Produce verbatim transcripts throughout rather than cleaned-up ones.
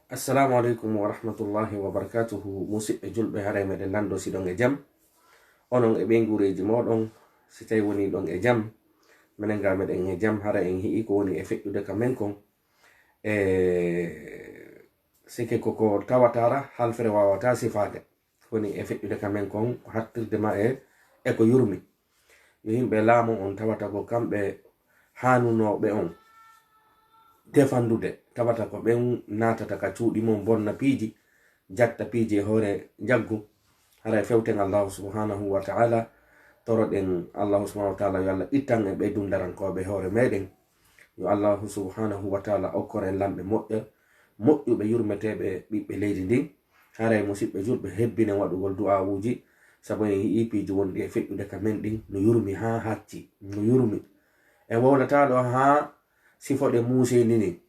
Assalamu aleykum wa rahmatullahi wa barakatuhu. Musidɓe julɓe, haray meɗen lanndo si ɗon e jam. Onon e ɓeynguureeji mooɗon, si tawi woni ɗon e jam. Menen ga meɗen e jam, haray en hi'i ko woni e feƴƴude ka men kon. E sike ko ko tawataara, halfere waawata sifaade. Ko woni e feƴƴude ka men kon, ko hattirde ma e, e ko yurmi. Yo yimɓe laamu on tawata ko kamɓe haanunooɓe on defandude, tawata ko ɓen naatata ka cuuɗi mon bonna piiji, jatta piiji e hoore njaggu. Haray fewten Allahu subhanahu wa ta'ala, toroɗen Allahu subhanahu wa ta'ala yo Allah ittan e ɓe dundarankooɓe hoore meɗen. Yo Allahu subhanahu wa ta'ala okkor en lamɓe moƴƴe, moƴƴuɓe, yurmeteeɓe ɓiɓɓe leydi ndin. Haray, musiɓɓe julɓe, hebbinen waɗugol du'aawuuji, sabu en yi'ii piiji wonɗi e feƴƴude ka men ɗin no yurmi haa hacci, no yurmi. En wowlataa ɗo haa sifoɗe muuseendi ndin.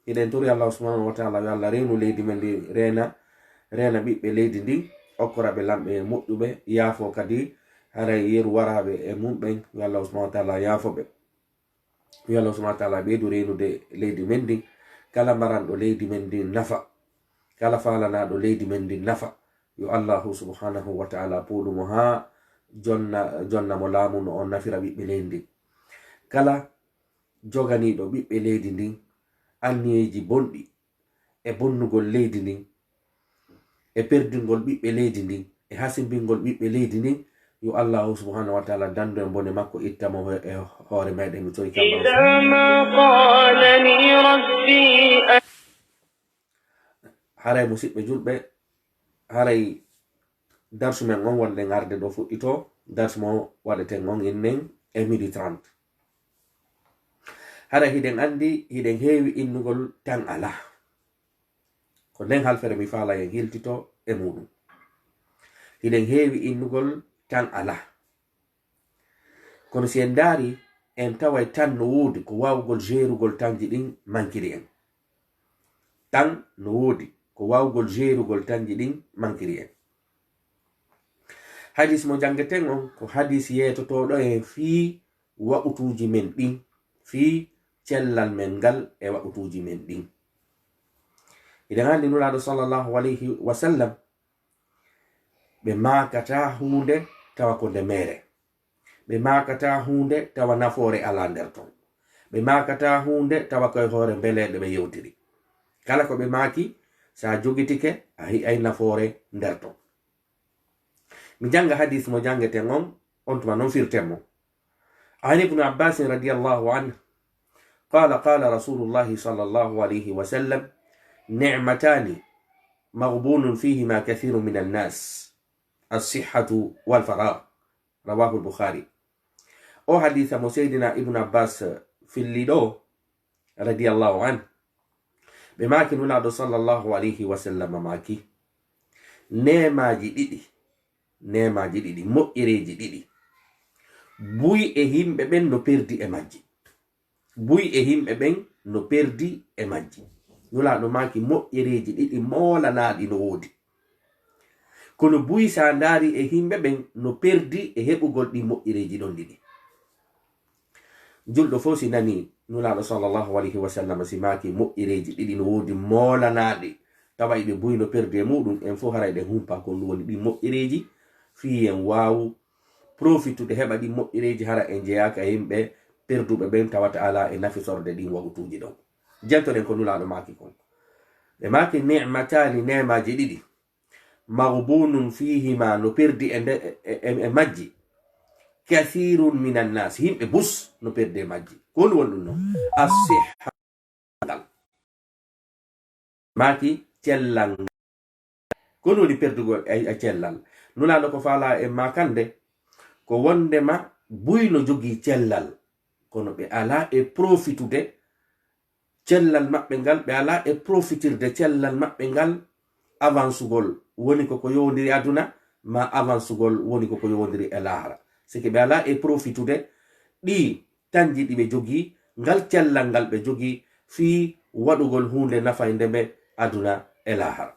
Hiɗen tori Allahu subhanahu wa ta'ala yo Allah reenu leydi men ndi, reena, reena ɓiɓɓe leydi ndin, okkora ɓe lamɓe moƴƴuɓe, yaafoo kadi haray yeru waraaɓe e mum ɓen, yo Allahu subhanahu wa ta'ala yaafo ɓe. Yo Allah subhanahu wa ta'ala ɓeydu reenude leydi men ndin, kala maranɗo leydi men ndin nafa, kala faalanaaɗo leydi men ndin nafa, yo Allahu subhanahu wa ta'ala puuɗu mo haa jonna, jonna mo laamu no on nafira ɓiɓɓe leydi ndin. Kala joganiiɗo ɓiɓɓe leydi ndin anniyeeji bonɗi e bonnugol leydi ndin, e perdingol ɓiɓɓe leydi ndin, e hasimbingol ɓiɓɓe leydi ndin, yo Allahu subhanahu wa ta'ala dandu en bone makko, itta mo e hoore meɗen. Mi torike Allahu subhanahu wa ta'ala. Haray, musiɓɓe julɓe, haray darsu men on wonɗen arde ɗo fuɗɗitoo, darsu mo waɗeten on innen e midi trente. Haray hiɗen anndi, hiɗen heewi innugol tan alaa. Ko nden halfere mi faalaa en hiltitoo e muuɗum. Hiɗen heewi innugol tan alaa. Kono si en ndaari, en taway tan no woodi ko waawugol jeerugol tanji ɗin mankiri en. Tan no woodi ko waawugol jeerugol tanji ɗin mankiri en. Hadis mo janngeten on ko hadis yeetotooɗo en fii waqutuuji men ɗin, fii cellal men ngal e waqutuuji men ɗin. Hiɗen anndi Nulaaɗo sallallahu alayhi wa sallam, ɓe maakataa huunde tawa ko nde meere. Ɓe maakataa huunde tawa nafoore alaa nder ton. Ɓe maakataa huunde tawa koye hoore mbeleeɗe ɓe yewtiri. Kala ko ɓe maaki, si a jogitike, a hi'ay nafoore nder ton. Mi jannga hadis mo janngeten on, on tuma non firten mo. عن ابن عباس رضي الله عنه قال: قال رسول الله صلى الله عليه وسلم: نعمتان مغبون فيهما كثير من الناس، الصحة والفراغ. رواه البخاري. O hadisa mo Seydina Ibnu Abbas filli ɗo, radiyallahu anhu, ɓe maaki Nulaaɗo sallallahu alayhi wa sallam maaki, neemaaji ɗiɗi, neemaaji ɗiɗi, moƴƴereeji ɗiɗi, buy e yimɓe ɓen no perdi e majji. Buy e yimɓe ɓen no perdi e majji. Nulaaɗo maaki moƴƴereeji ɗiɗi moolanaaɗi no woodi. Kono buy, si a ndaari e yimɓe ɓen, no perdi e heɓugol ɗi moƴƴereeji ɗon ɗiɗi. Julɗo fof si nani Nulaaɗo sallallahu alayhi wa sallam si maaki moƴƴereeji ɗiɗi no woodi moolanaaɗi, tawa iɓe buy no perdi e muuɗum, en fof haray ɗen humpa ko ɗum woni ɗin moƴƴereeji, fii en waawu profitude heɓa ɗin moƴƴereeji, hara en jeyaaka e yimɓe perduɓe ɓen tawata alaa e nafisorde ɗin waqutuuji ɗon. Jentoɗen ko Nulaaɗo maaki kon. Ɓe maaki ni'mataani, neemaaji ɗiɗi, maghbunun fiihima, no perdi e nde, e, e, e majji, kathirun minan nas, yimɓe bus no perdi e majji. Ko honɗum woni ɗum non? As-sihha, ngal. Maaki cellal ngal. Ko honɗum woni perdugol e, e cellal? Nulaaɗo ko faalaa e maakande, ko wondema buy no jogii cellal, kono ɓe alaa e profitude cellal maɓɓe ngal, ɓe alaa e profitirde cellal maɓɓe ngal avansugol, woni ko ko yowondiri aduna, ma avansugol, woni ko ko yowondiri e laahara. Sike ɓe alaa e profitude ɗii tanji ɗi ɓe jogii, ngal cellal ngal ɓe jogii fii waɗugol huunde nafaynde ɓe aduna e laahara.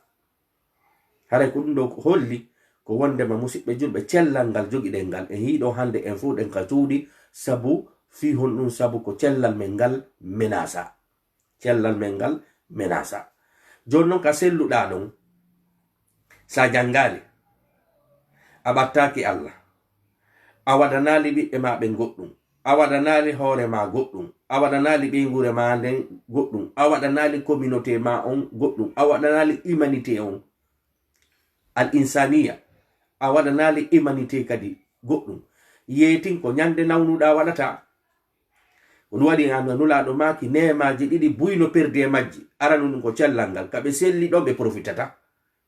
Haray ko ɗum ɗo holli ko wondema musiɓɓe julɓe, cellal ngal jogiɗen ngal, en yiɗo hannde en fof ɗen ka cuuɗi, sabu fii honɗum? Sabu ko cellal men ngal menasa. Cellal men ngal menasa. Jooni noon ka selluɗaa ɗon, so a janngaali, a ɓattaaki Allah, a waɗanaali ɓiɓɓe maa ɓen goɗɗum, a waɗanaali hoore maa goɗɗum, a waɗanaali ɓeynguure maa nden goɗɗum, a waɗanaali communauté maa on goɗɗum, a waɗanaali humanité on, al insaniya, a waɗanaali humanité kadi goɗɗum. Yeetin ko ñande nawnuɗaa waɗata. Ko ɗum waɗi an Nulaaɗo maaki neemaaji ɗiɗi buy no perdi e majji. Aranu ɗum ko cellal ngal. Ka ɓe selli ɗon ɓe profitata.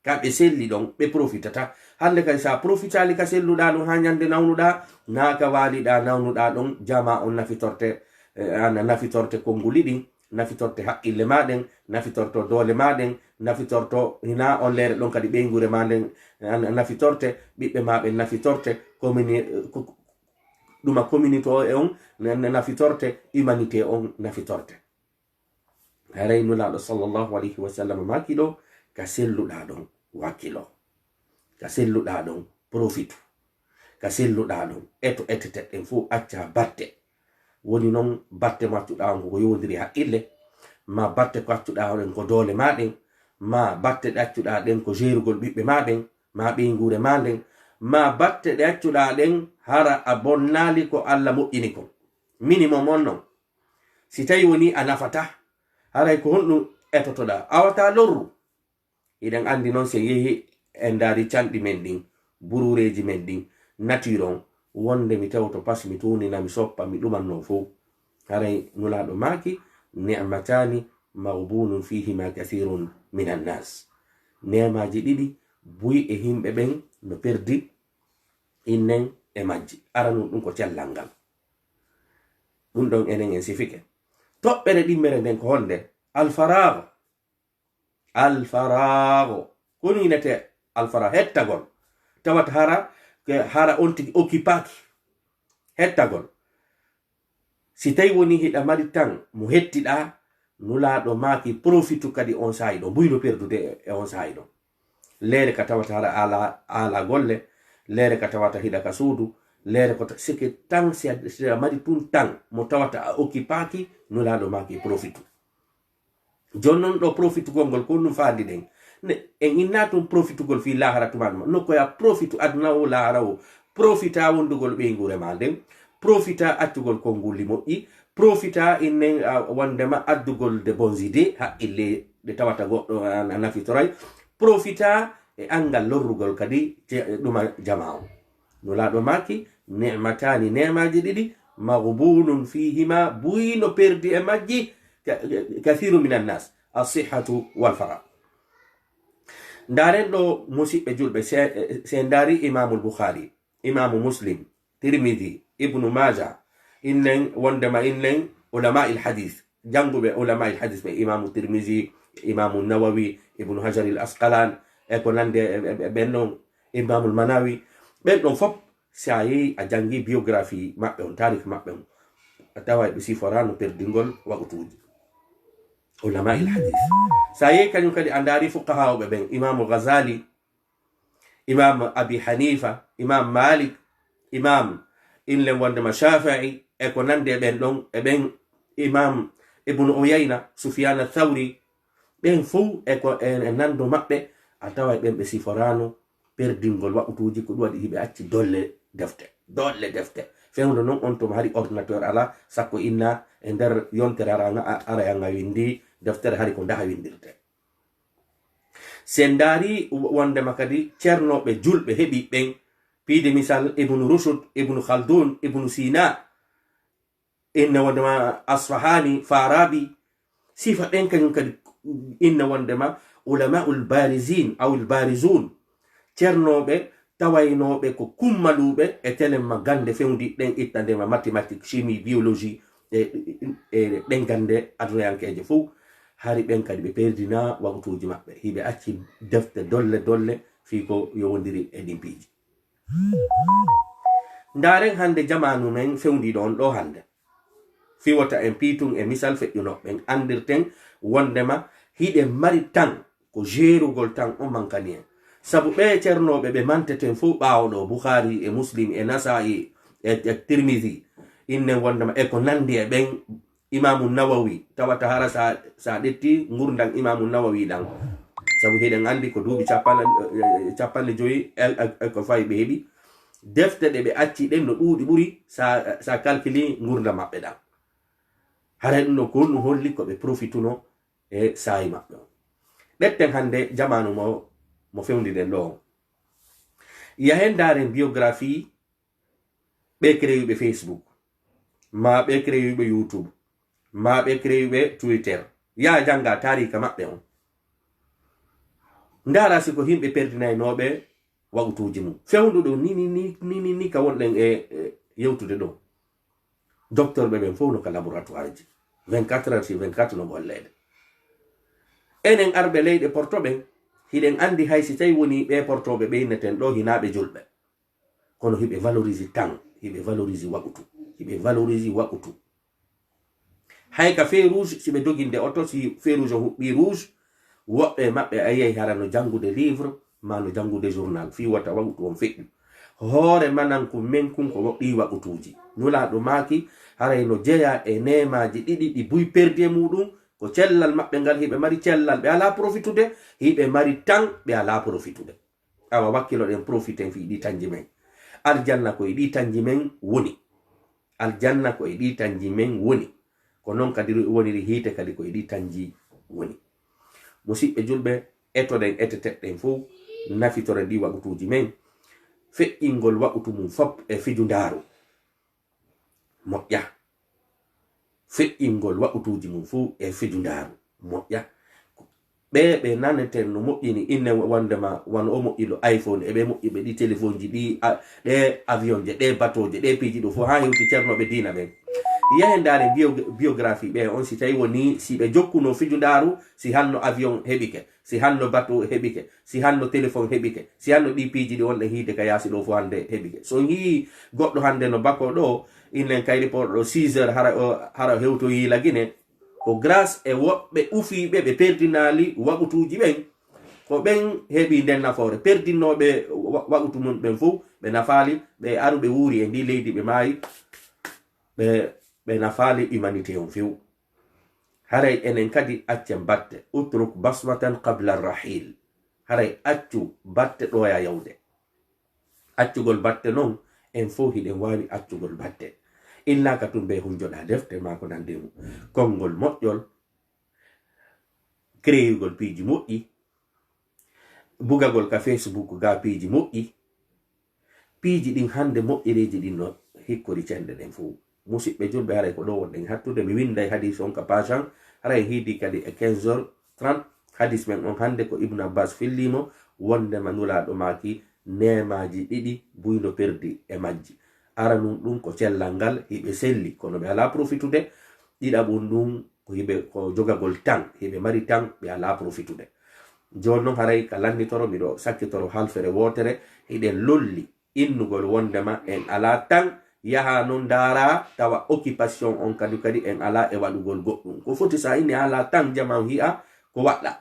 Ka ɓe selli ɗon ɓe profitata. Hannde kadi so a profitaali ka selluɗaa ɗum haa ñande nawnuɗaa, naa ka waaliɗaa nawnuɗaa ɗon, jamaa on nafitorte, eh, an nafitorte konnguli ɗin, nafitorte haqqille maa ɗen, nafitorto doole maa ɗen, nafitorto hinaa on leere ɗon kadi ɓeynguure maa nden, an nafitorte, ɓiɓɓe maa ɓen nafitorte, communi-, ko-, ɗuma communauté o e on na-, na-, nafitorte, humanité on nafitorte. Haray Nulaaɗo sallallahu alayhi wa sallam maaki ɗo, ka selluɗaa ɗon wakkilo, ka selluɗaa ɗon profitu, ka selluɗaa ɗon eto eteteɗen fof acca batte. Woni noon batte mo accuɗaa on ko ko yowondiri haqqille, ma batte ko accuɗaa on ko doole maa ɗen, ma batte ɗe accuɗaa ɗen ko jeerugol ɓiɓɓe maa ɓen, ma ɓeynguure maa nden, ma batte ɗe accuɗaa ɗen hara a bonnaali ko Alla moƴƴini kon. Minimum on noon. Si tawi woni a nafata, haray ko honɗum etotoɗaa? Awataa lorru. Hiɗen anndi noon si en yehi en ndaari canɗi men ɗin, buruureeji men ɗin, nature on, wonde mi tewto pas mi tuunina, mi soppa, mi ɗumanno fow. Haray Nulaaɗo maaki, "Ni'mataani maghbuunun fiihima kasiirun minan naas." Neemaaji ɗiɗi, buy e himɓe ɓen no perdi innen e majji. Aranun ɗum ko cellal ngal. Ɗum ɗon enen en sifike. Toɓɓere ɗimmere nden ko honde? Alfaraago. Alfaraago. Ko ɗum innete alfaraago, hettagol. Tawata hara, ke-, hara on tigi okkipaaki. Hettagol. Si tawi woni hiɗa mari tan mo hettiɗaa, Nulaaɗo maaki profitu kadi on saa'i ɗon. Buy no perdude e, e on saa'i ɗon. Leere ka tawata hara ala, ala golle, leere ka tawata hiɗa ka suudu, leere ko ta-, sike tan si a, si a mari tun tan mo tawata a okkipaaki, Nulaaɗo maaki profitu. Jooni non ɗo profitugol ngol, ko ɗum faandiɗen. Ne, en inna tun profitugol fii laahara tuma ɗuma. No ko ya profitu aduna o, laahara o. Profita wondugol ɓeynguure maa nden. Profita accugol konnguli moƴƴi. Profita innen, a, wondema addugol de bonnes idées, haqqille ɗe tawata goɗɗo a, a nafitoray. Profita e anngal lorrugol kadi je-, ɗuma jamaa o. Nulaaɗo maaki, "Ni'mataani, neemaaji ɗiɗi, maghbuunun fiihima, buy no perdi e majji, ka-, kasiiru minan naas, as-sihhatu wal faraagu." Ndaaren ɗo, musiɓɓe julɓe, se, se ndaari Imaamul Bukhaari, Imaamu Muslim, Tirmidi, Ibnu Maaja, innen wondema innen ulamaa'il hadiis, jannguɓe ulamaa'il hadiis ɓe, Imaamu Tirmidi, Imaamu Nawawi, Ibnu Hajar al Asqalaan, e ko nandi e, e, e ɓen ɗon, Imaamul Manawi, ɓen ɗon fof, si a yehi a janngi biographie maɓɓe on, taarikh maɓɓe on, a taway ɓe siforaano perdingol waqtuuji. Ulamaa'il hadiis. Si a yehi kañum kadi a ndaari fuqahaaɓe ɓen, Imaamu Ghazali, Imaam Abi Hanifa, Imaam Malik, Imaam inlen wondema Shafi'i, e ko nandi e ɓen ɗon, e ɓen Imaam Ibnu Uyayna, Sufyaan Thawri, ɓen fow e ko e, e nando maɓɓe, a taway ɓen ɓe siforaano perdingol waqtuuji, ko ɗum waɗi hiɓe acci dolle defte, dolle defte. Fewndo non on tuma hari ordinateur alaa, sakko inna e nder yontere ara nga, ara nga windi deftere hari ko ndaha windirte. Si en ndaari wondema kadi ceernooɓe julɓe heɓi ɓen, piide misal Ibnu Rushd, Ibnu Khaldun, Ibnu Sina, inne wondema Asfahani, Farabi, sifa ɓen kañum kadi inne wondema ulama'ul barizin, awil barizun, ceernooɓe tawaynooɓe ko kummaluuɓe e telemma gannde fewndiiɗe ɗen, ittandema mathématique, chimie, biologie, e, e ɗen gannde adunayankeeje fow. Hari ɓen kadi ɓe perdina waqtuuji maɓɓe. Hiɓe acci defte dolle dolle fii ko yowondiri e ɗin piiji. Ndaaren hannde jamaanu men fewndiiɗo on ɗo hannde. Fii wota en piitun e misal feƴƴuno, ɓen anndirten wondema hiɗen mari tan ko jeerugol tan on mankani en. Sabu ɓee ceernooɓe ɓe manteten fow ɓaawo ɗo, Bukhaari e Muslim e Nasaa'i e, e Tirmidi, innen wondema e ko nandi e ɓen, Imamu Nawawi, tawata hara sa, sa ɗetti ngurdam Imamu Nawawi ɗan. Sabu hiɗen anndi ko duuɓi capanɗe, eh, capanɗe joyi el, el, el ko fawi ɓe heɓi. Defte ɗe ɓe acci ɗen no ɗuuɗi ɓuri sa, sa calculi ngurdam maɓɓe ɗan. Haray ɗum ɗo ko honɗum holli ko ɓe profituno e saa'i maɓɓe on. Ɗetten hannde jamaanu mo, mo fewndi ɗen ɗo on. Yahen ndaaren biographie ɓe créeyuɓe Facebook, ma ɓe créeyuɓe YouTube, ma ɓe créeyuɓe Twitter. Yaa jannga taariika maɓɓe on. Ndaara si ko yimɓe perdinaynooɓe waqutuuji mum. Fewndu ɗo ni, ni, ni, ni, ni, ni ka wonɗen e, e yewtude ɗo. Docteur ɓe ɓen fof no ka laboratoire ji. Vingt-quatre heures sur vingt-quatre no golleede. Enen arɓe leyɗe porto ɓen, hiɗen anndi hay si tawi woni ɓe portooɓe ɓe inneten ɗo hinaa ɓe julɓe. Kono hiɓe valorise tan, hiɓe valorise waqutu, hiɓe valorise waqutu. Hay ka feu rouge, si ɓe doginde oto, si feu rouge o huɓɓi rouge, woɓɓe e maɓɓe a yiyay hara no janngude livre, ma no janngude journal, fii wota waqutu on feƴƴu. Hoore mananku men kun ko ɗi waqutuuji. Nulaaɗo maaki, haray no jeyaa e neemaaji ɗiɗi ɗi buy perdi e muɗum, ko cellal maɓɓe ngal hiɓe mari cellal, ɓe alaa profitude, hiɓe mari tan, ɓe alaa profitude. Awa wakkiloɗen profiten fii ɗi tanji men. Aljanna ko e ɗi tanji men woni. Aljanna ko e ɗi tanji men woni. Ko non kadi woniri hiite kadi ko e ɗi tanji woni. Musiɓɓe julɓe, etoɗen eteteɗen fof, nafitoren ɗi waqutuuji men. Feƴƴingol waqutu mum fop e fijundaaru. Moƴƴa. Feƴƴingol waqutuuji mum fof e fijundaaru. Moƴƴa. Ɓe, ɓe naneten no moƴƴini inne wondema wano o moƴƴilo iPhone, e ɓe moƴƴi ɓe ɗi téléphone ji, ɗi a-, ɗe avion je, ɗe bateau je, ɗe piiji ɗo fof, haa hewti ceernooɓe diina ɓen. Yahen ndaaren bio-, biographie ɓe on, si tawi woni, si ɓe jokkuno fijundaaru, si hanno avion heɓike, si hanno bateau heɓike, si hanno téléphone heɓike, si hanno ɗi piiji ɗi wonɗen hiide ka yaasi ɗo fof hannde heɓike. So on yii goɗɗo hannde no bako ɗo, innen kayri porɗo six heures, hara o, hara hewtoyi Lagine, ko grâce e woɓɓe ufiiɓe ɓe perdinaali waqutuuji ɓen. Ko ɓen heɓi nden nafoore. Perdinnooɓe wa-, waqutu mum ɓen fof, ɓe nafaali, ɓe aru ɓe wuuri e ndi leydi, ɓe maayi, ɓe, ɓe nafaali humanité on few. Haray enen kadi accen batte. Utruk basmatan qabla rahil. Haray accu batte ɗoya yawde. Accugol batte non, en fof hiɗen waawi accugol batte. Illaaka tun ɓe hunjoɗa defte maa ko nandi mum. Konngol moƴƴol, créeyugol piiji moƴƴi, bugagol ka Facebook ga piiji moƴƴi. Piiji ɗin hannde moƴƴereeji ɗin no hikkori cenɗe ɗen fof. Musiɓɓe julɓe, haray ko ɗo wonɗen hattude. Mi winnday hadis on ka page an, haray hiidi kadi e quinze heures trente. Hadis men on hannde ko Ibn Abbas fillimo, wondema Nulaaɗo maaki neemaaji ɗiɗi buy no perdi e majji. Aranun ɗun ko cellal ngal, hiɓe selli, kono ɓe alaa profitude. Ɗiɗaɓun ɗun ko hiɓe, ko jogagol tan, hiɓe mari tan, ɓe alaa profitude. Jooni non haray ka lannitoro, miɗo sakkitoro halfere wootere, hiɗen lolli innugol wondema en alaa tan, yaha non ndaara, tawa occupation on kadi, kadi en alaa e waɗugol goɗɗum. Ko foti sa inni alaa tan, jama on hi'a ko waɗɗa.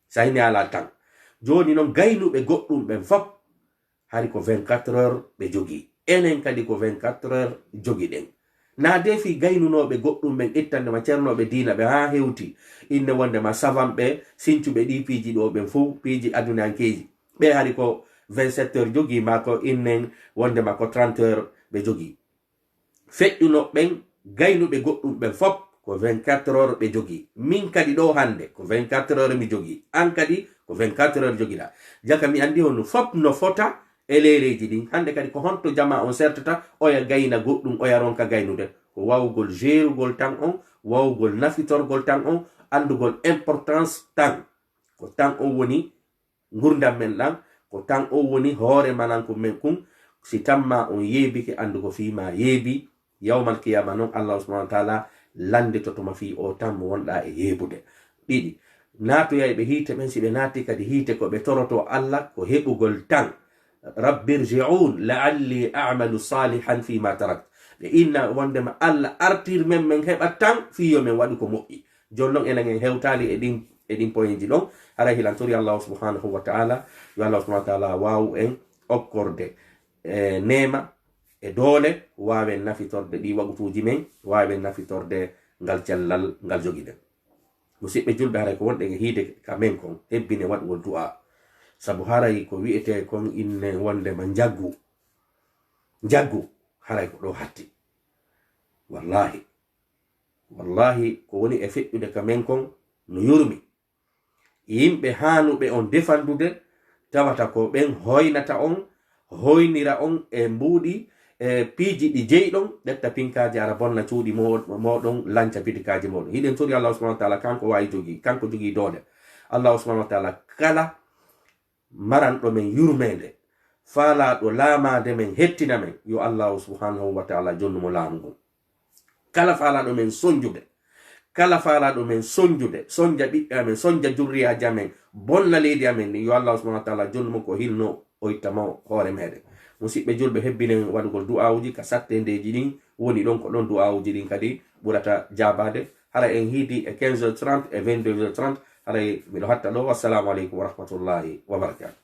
Sa inni alaa tan. Jooni non gaynuɓe goɗɗum ɓen fop, hari ko vingt-quatre heures ɓe jogii. Enen kadi ko vingt-quatre heures jogiɗen. Na defi gaynunooɓe goɗɗum ɓen ittande ma cernooɓe diina ɓe haa hewti. Inne wondema savan ɓe, sincuɓe ɗi piiji ɗo ɓen fow, piiji adunankeeji. Ɓe hari ko vingt-sept heures jogii, maa ko innen wondema ko trente heures ɓe jogii. Feƴƴuno ɓen, gaynuɓe goɗɗum ɓen fop, ko vingt-quatre heures ɓe jogii. Min kadi ɗo hannde, ko vingt-quatre heures mi jogii. An kadi, ko vingt-quatre heures jogiɗaa. Jaka mi anndi honno fop no fota e leereeji ɗin. Hannde kadi ko honto jama on sertata, oya gayna goɗɗum, oya ronka gaynude. Ko wawugol jeerugol tan on, wawugol nafitorgol tan on, anndugol importance tan. Ko tan on woni ngurdam men ɗan, ko tan on woni hoore mananku men kun. Si tamma on yeebike, anndu ko fii ma yeebi. Yawmal qiyama non, Allahu subhanahu wa ta'ala lannditoto ma fii o tan mo wonɗa e yeebude. Ɗiɗi, naatoyayɓe hiite ɓen, si ɓe naati kadi hiite, ko ɓe toroto Allah ko heɓugol tan. Rabbi irji'un la'alli a'malu salihan fima tarakt. Ɓe inna wondema Allah artir men, men heɓa tan fii yo men waɗu ko moƴƴi. Jooni non enen en hewtaali e ɗin, e ɗin poyeeji ɗon, haray hilantori Allahu subhanahu wa ta'ala, yo Allahu subhanahu wa ta'ala waawu en okkorde, e, neema, e doole, waawen nafitorde ɗi waqutuuji men, waawen nafitorde ngal cellal ngal jogiɗen. Musidɓe julɓe, haray ko wonɗen e hiide ka men kon, hebbine waɗugol du'a. Sabu haray ko wi'etee kon inne wonde ma njaggu, njaggu, haray ko ɗo hatti. Wallahi, wallahi, ko woni e feƴƴude ka men kon no yurmi. Yimɓe haanuɓe on defandude, tawata ko ɓen hoynata on, hoynira on e mbuuɗi, e piiji ɗi jeyɗon, ƴetta pinkaaji ara bonna cuuɗi mo-, mooɗon, lanca bitikaaji mooɗon. Hiɗen tori Allah subhanahu wa ta'ala, kanko waawi jogii, kanko jogii doole. Allah subhanahu wa ta'ala, kala maranɗo men yurmeende, faalaaɗo laamaade men, hettina men, yo Allah subhanahu wa ta'ala jonnu mo laamu ngun. Kala faalaaɗo men sonjude, kala faalaaɗo men sonjude, sonja ɓiɓɓe amen, sonja jurriyaaji amen, bonna leydi amen ndin, yo Allah subhanahu wa ta'ala jonnu mo ko hinno, o itta mo hoore meɗen. Musidɓe julɓe, hebbinen waɗugol du'aawuji ka sattendeeji ɗin woni ɗon, ko ɗon du'aawuji ɗin kadi ɓurata jaabaade. Hara en hiidi e quinze heures trente e vingt-deux heures trente, haray miɗo hatta ɗo. Wassalamu aleykum wa rahmatullahi wa barakatuh.